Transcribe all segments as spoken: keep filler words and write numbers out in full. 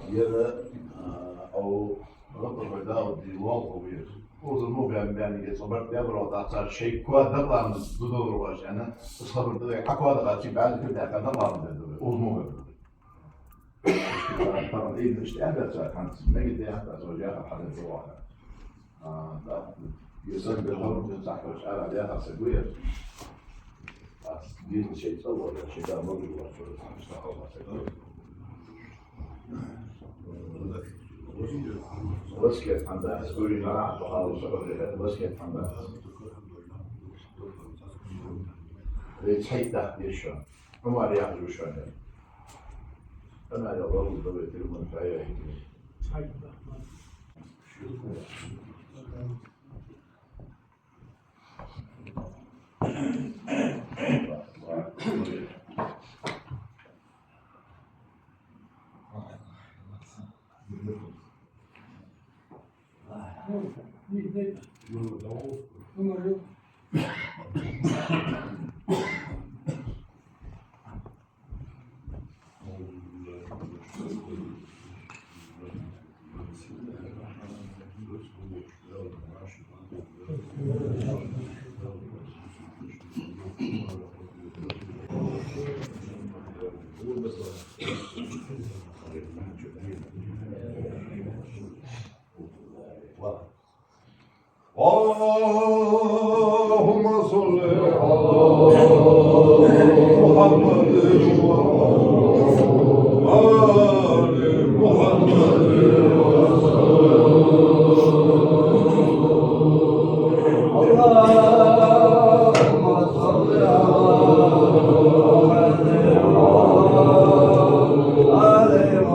Ер, а, ау, ракъа вай дагӀа ди лоалахо веза. Уза мо бен бен иге цо барт дебаро дац, цар шоай коа дакъа ламаз дудалургӀаш аьнна, из хабар да вай, хьа коа дакъа ци бен кир дакъа дакъа ламаз дедда вай. Уза мо бен. Паран идиш тӀа бен цар хӀанз, мега де хӀанз, цо яха хьаде дувахар. А, да. Если бы хабар цахкаш ара дяха са гуя. Ас бизнес шоай цӀа вар, шоай да могу вар, что там, что там, что там. Васкет ханда, скорее на, а то хало, что там, васкет ханда. Ведь хайта ещё. Умар яхаш ва шоана. Ана я Аллаху давай телефон хая. اللهم صل على محمد وآل محمد. اللهم صل على محمد وآل محمد.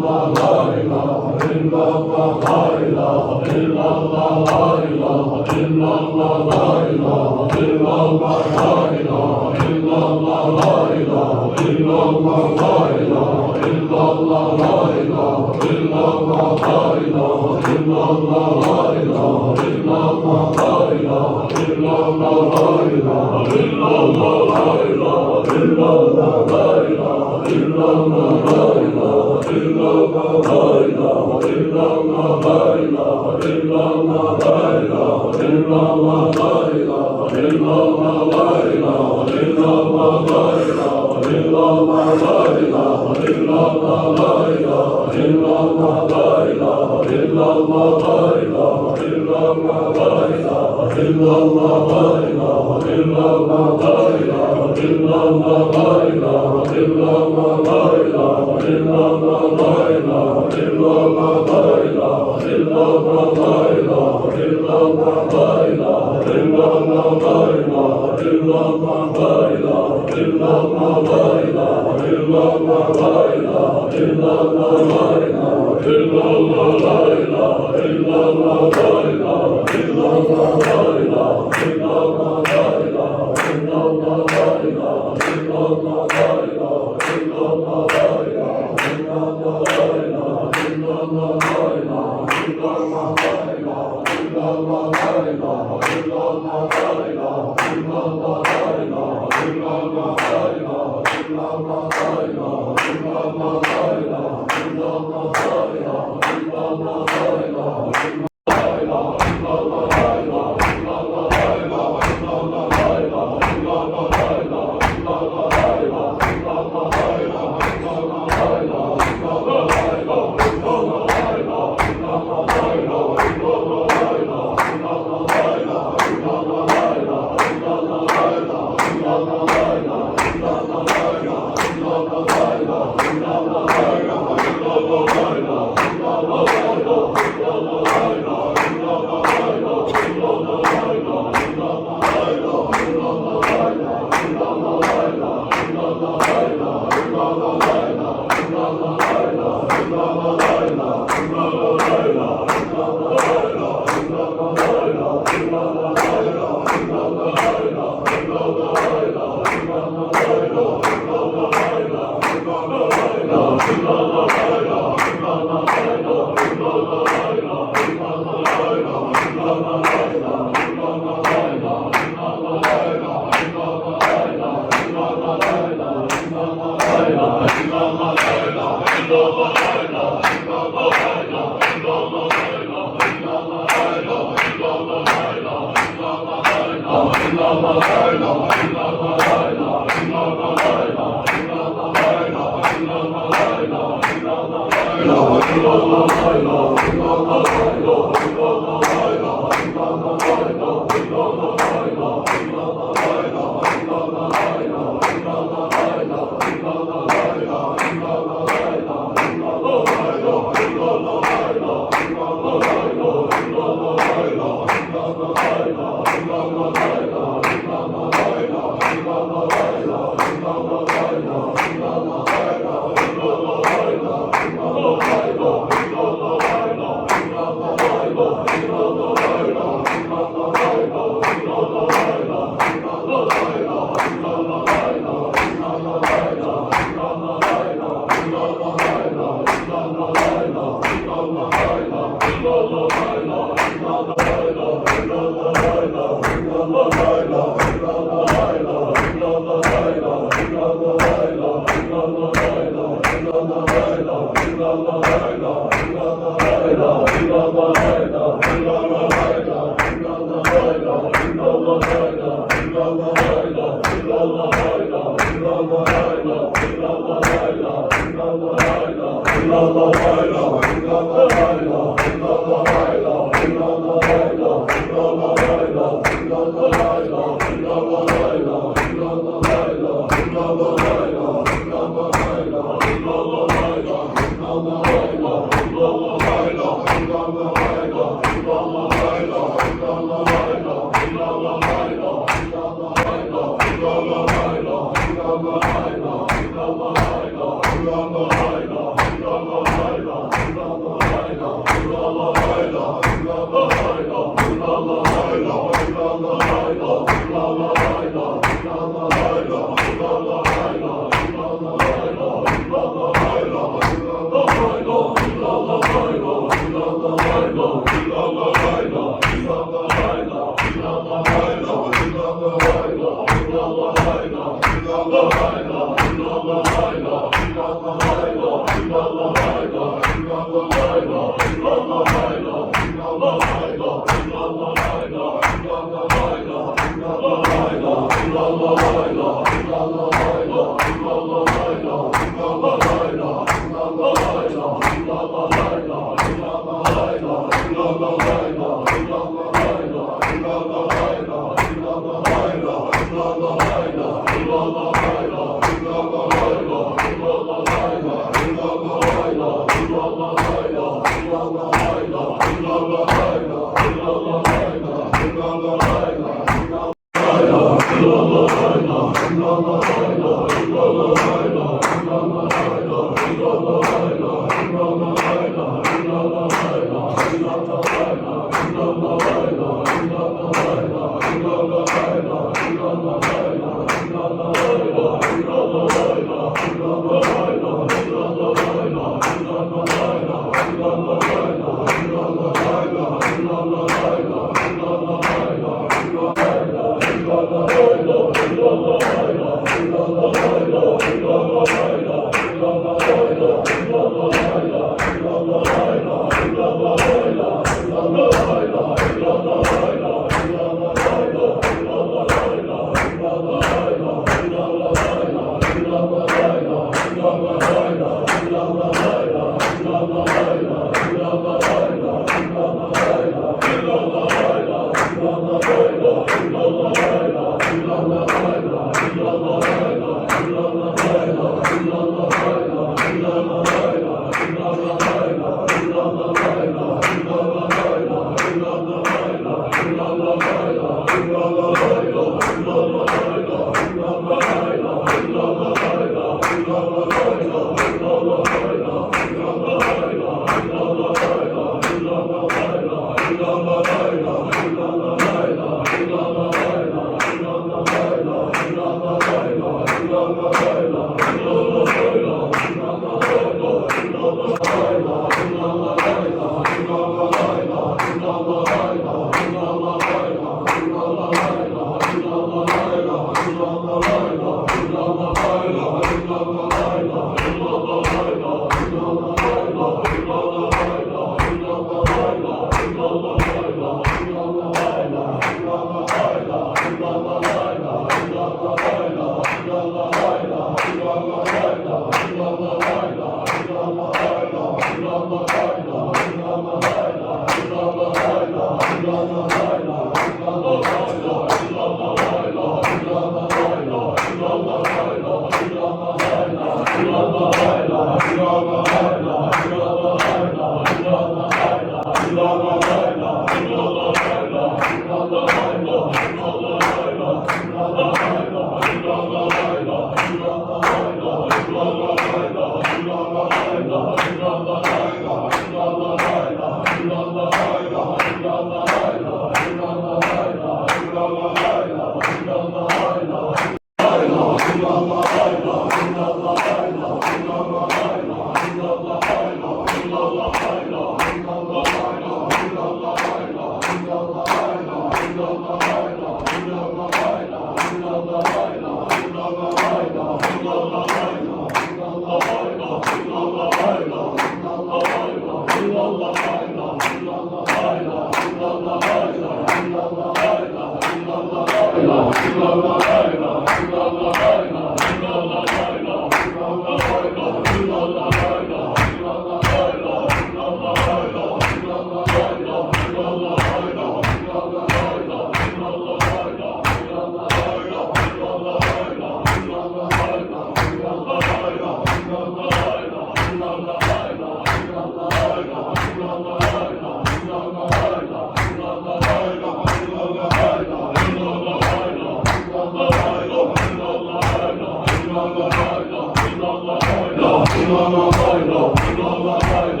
اللهم صل على محمد وعلى آل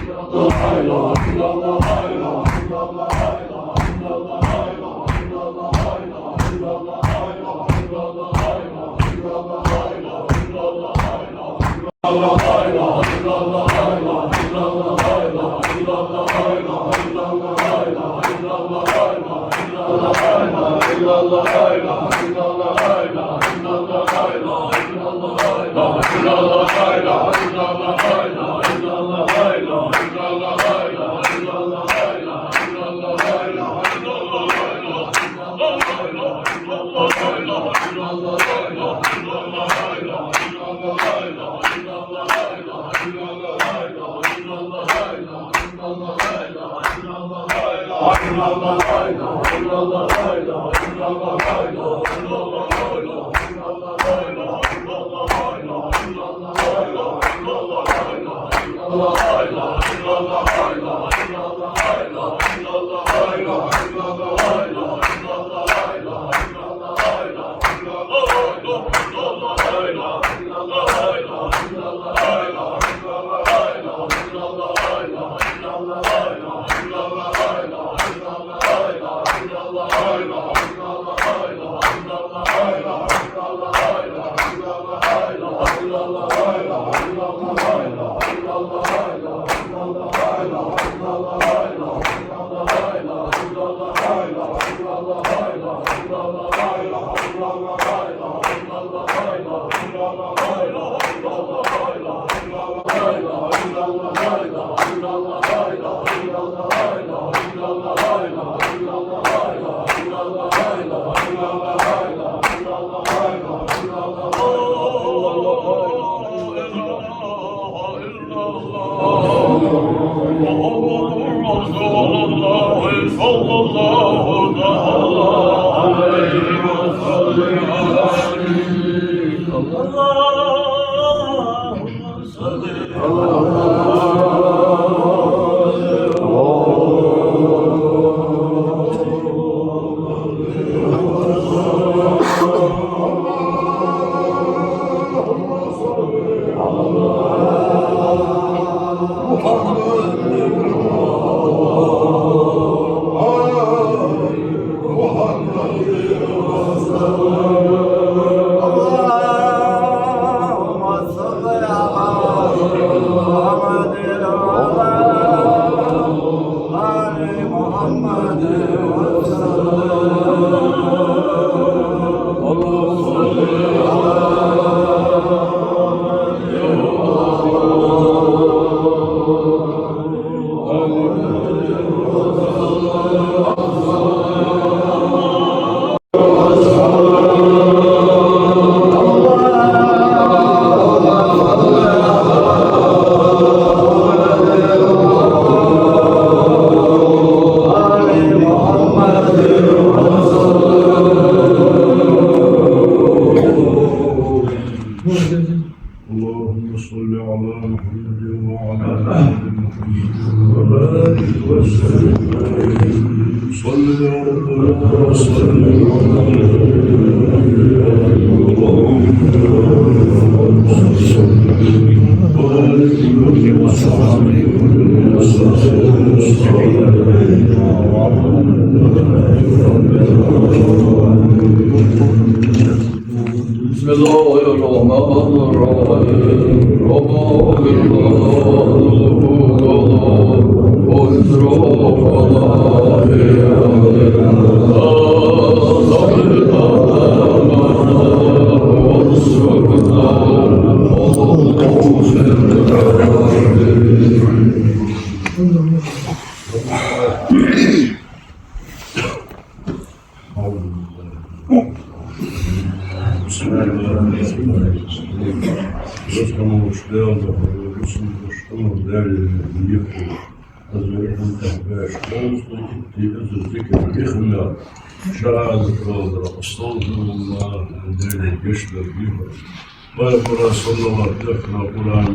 محمد وسلم. اللهم صل على محمد وعلى آل محمد. اللهم صل على محمد وعلى آل محمد وبارك وسلم. صل يا ربنا وسلم على نبينا محمد وآله وصحبه وسلم. بسم الله الرحمن الرحيم. ربنا Шахадат балдар, астагӀфируллахӀ, Даьла гешт даргда. Пайхамара саллаллахӀу Ӏалайхи ва саллам дехкар Къуръан,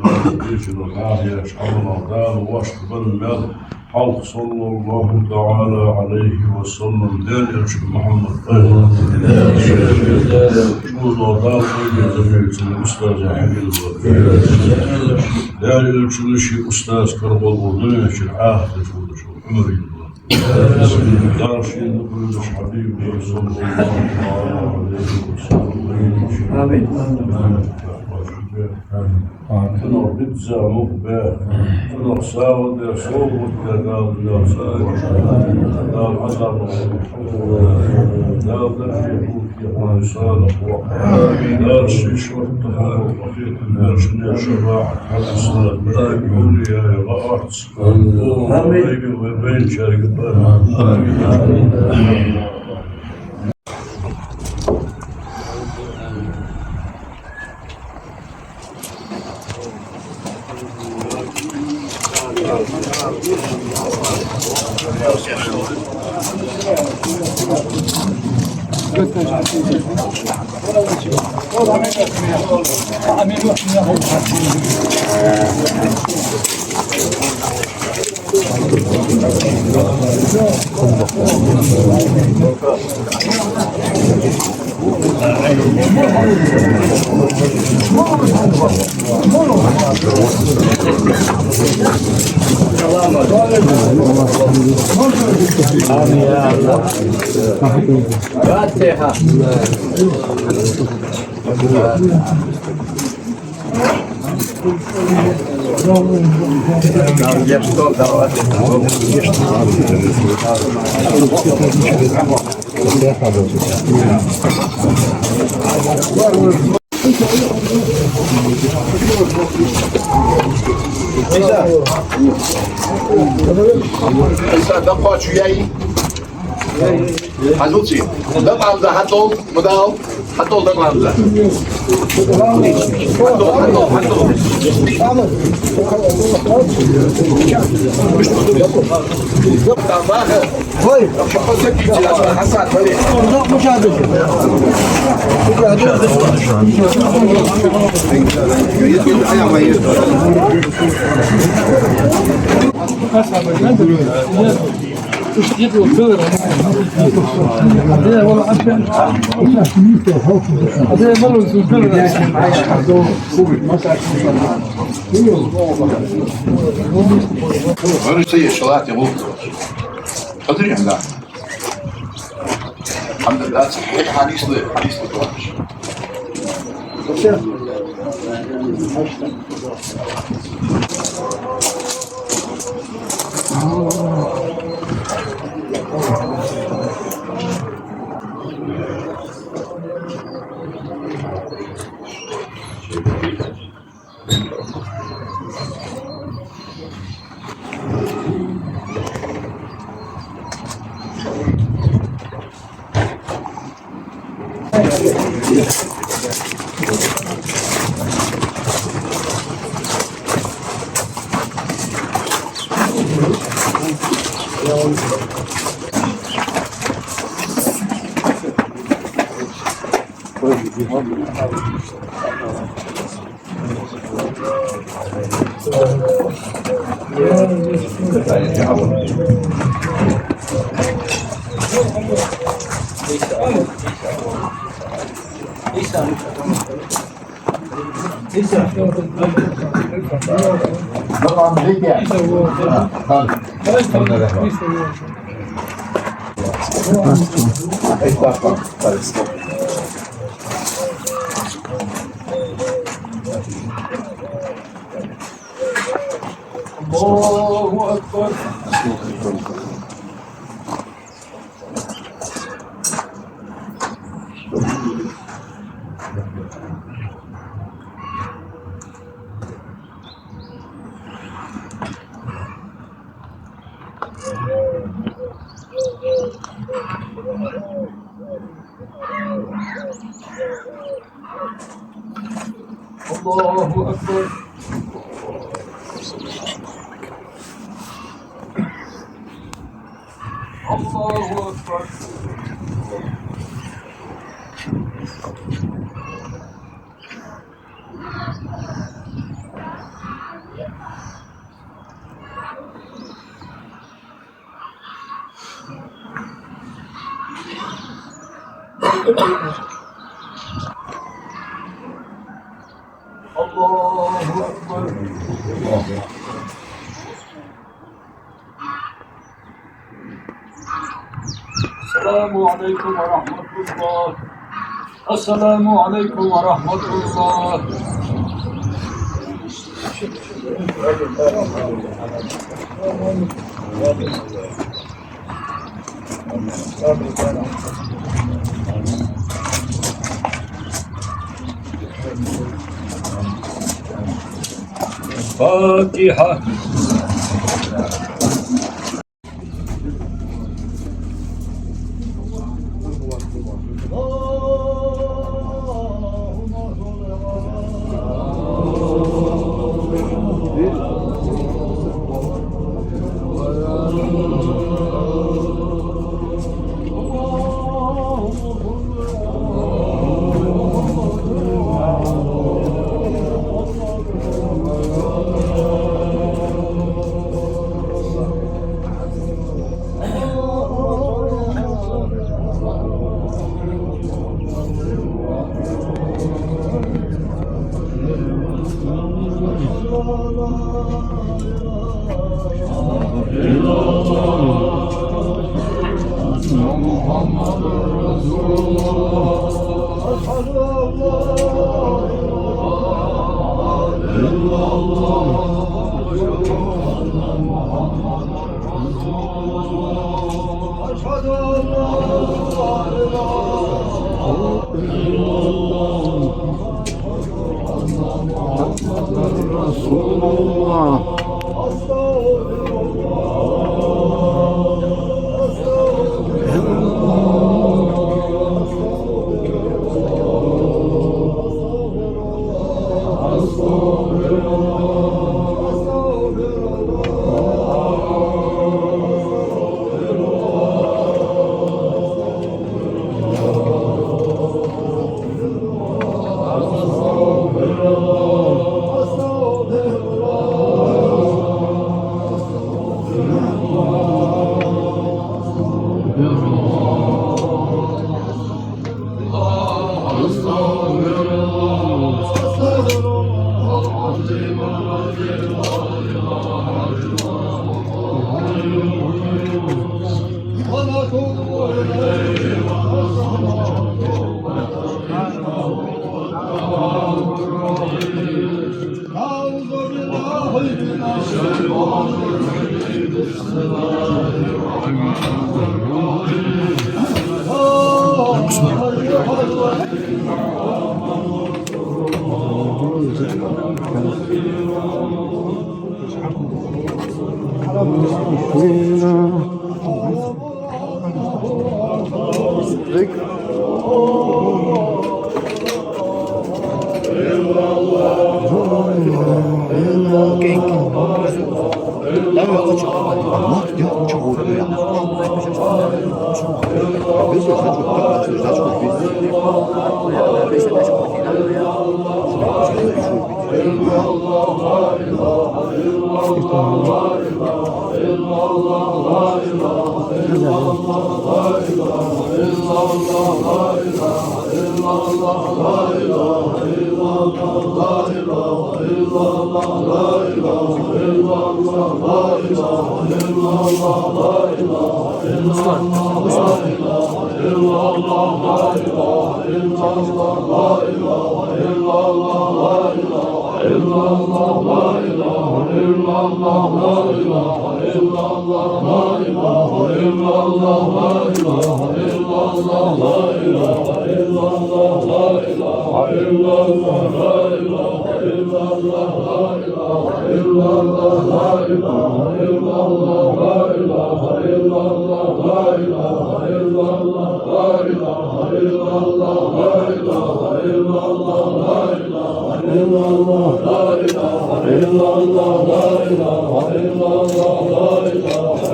хьадис, Ӏамал, Дала вошта бенна мел хьалха, саллаллахӀу таӀала Ӏалайхи ва саллам, Даьла элча Мухьаммад пайхамар. Шуна Дала къайле замечательный устаз хьавена. Даьла элчано ший устаз карагӀолла дунен чура Ӏахадеш волча Ӏумара йина. Дала шийна дукха везаш хьабиб, саллаллахӀу Ӏалайхи ва саллам. Амин. Цунах бизза мукъа бе, цунах сагӀа де, совгӀат де, Дала, Дала, Дала, Ӏазап, Дала дарже хьулхе, Дала салах ваккха. Дала ший шортта хьалха къахетам беш, шафаӀат хьаэца, Дала хьуле яй гӀа орц. Амин. Вайга, вай байначарга. Амин. Ӏийса, дӀакхоачаш вий? Хьажал цӀи. ДакъалззагӀа хьатӀол, ма дал, хьатӀол дакъалззагӀа. ХьатӀол, хьатӀол, хьатӀол. Ой. Хьадри, да. Хьадис ле, хьадис ле, товарищ. الله أكبر. الله أكبر. الله أكبر. الله أكبر. السلام عليكم ورحمة الله. السلام عليكم ورحمة الله. الفاتحة. أشهد أن لا إله إلا الله. محمد رسول الله.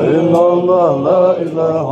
إلا الله، لا إله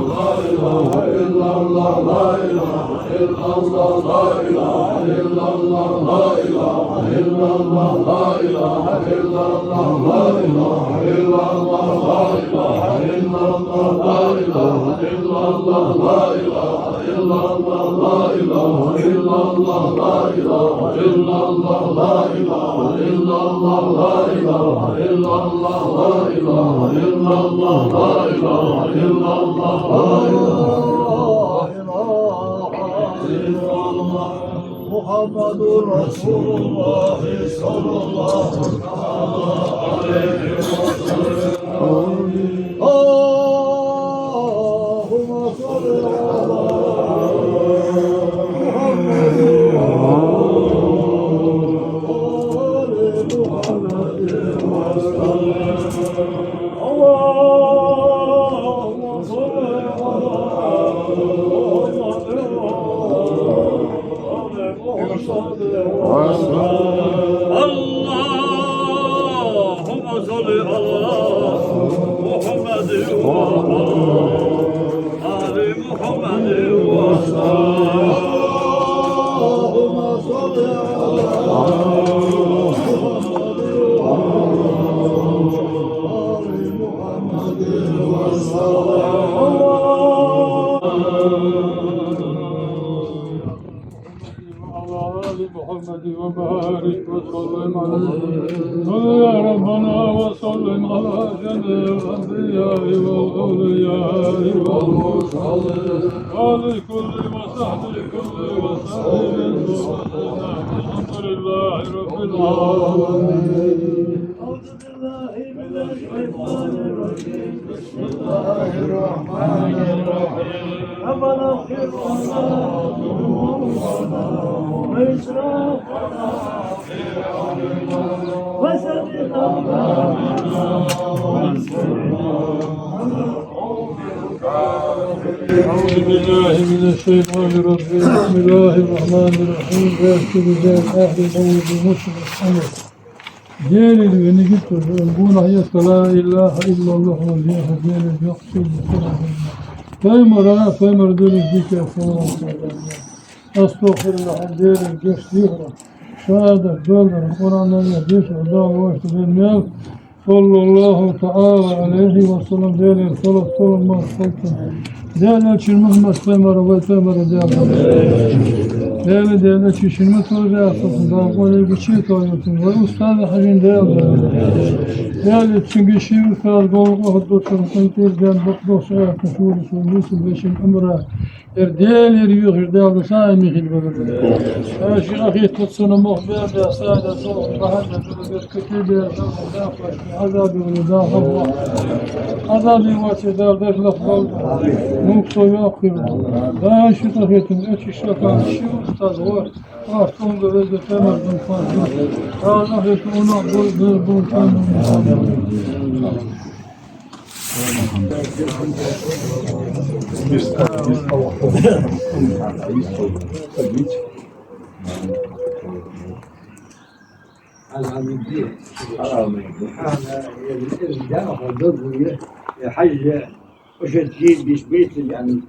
محمد رسول الله صلى الله عليه وسلم. اللهم صل على محمد وآل محمد وسلم. اللهم صل على محمد وآل محمد وسلم. اللهم صل على محمد وعلى آل محمد وسلم. اللهم صل على محمد وعلى آل محمد وسلم. وعلى آل محمد وبارك وسلم عليه. صل يا ربنا وسلم على جميع الأنبياء والأولياء والمرسلين وآل كل وصحبه كل وسلم. الحمد لله رب العالمين. أعوذ بالله من الشيطان الرجيم. بسم الله الرحمن الرحيم. ربنا اغفر لنا ذنوبنا وإسرافنا في أمرنا وثبت أقدامنا وانصرنا على القوم الكافرين. أعوذ بالله من الشيطان الرجيم. بسم الله الرحمن الرحيم. Бехке безе, ахьли мавлид муслим ахьмад. Делера венигит гонахьа еза ла илахьа иллаллахӀ ва дехьа Делера йоккха сийдола. Пайхамара, пайхамара Делера дика салам. АстагӀфируллахӀ, Делера гешт дехар. ШахӀадат доаладар, Къуръан аят дешар, Дала вайна ден мел. صلى الله تعالى عليه وسلم, Делера салот, салам хилда цунна. Даьла элчан Мухьаммад пайхамара, вай пайхамара Даьла. Даьла, Даьла элчан шин ма товжа, Дала къонахий чу товжа, вай устаза хьажин Даьла. Даьла, цунга ши устаз гӀолла къахьа доацар, къинтӀера даьнна бакъдолча аьттан шура шура вусал вешин амра. Ер Делера юхаш Дала да сай михил бабар. Аш ахиттаца мох бер да сай да со бахьан да бер кате бер да. Азаби вала да хабба. Азаби ваце Дала даш лахбал. Мух со яххир. Да ши тахитин эчи шака ши устаз вар. Ах тонга везде тамар дун фан. Дала ахиттана бу бу бу. Хьажа, ошаддийс бийца, яъни,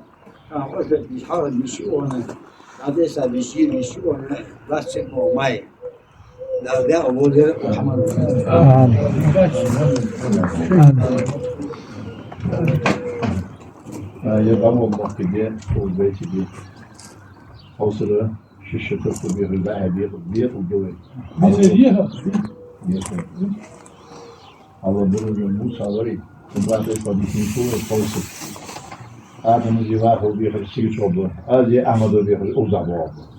а, ошаддийс хьалха бийца она, Ӏадеса бийца, бийца она, лаца мо май. Дала декъа болда, Мухьаммад. Амин. Амин. А, я вам махкиде, улбайте. Хьовсара, ши ши карту бехар бахьа бекъ-, бекъал ду вай. Биза ехар. Ехар. Алла буру Муса вари, Ибрахим падихин тура хьовсар. Адам зи вахал бехар сиги чӀобур. Ази Ахмадо бехар уза боху.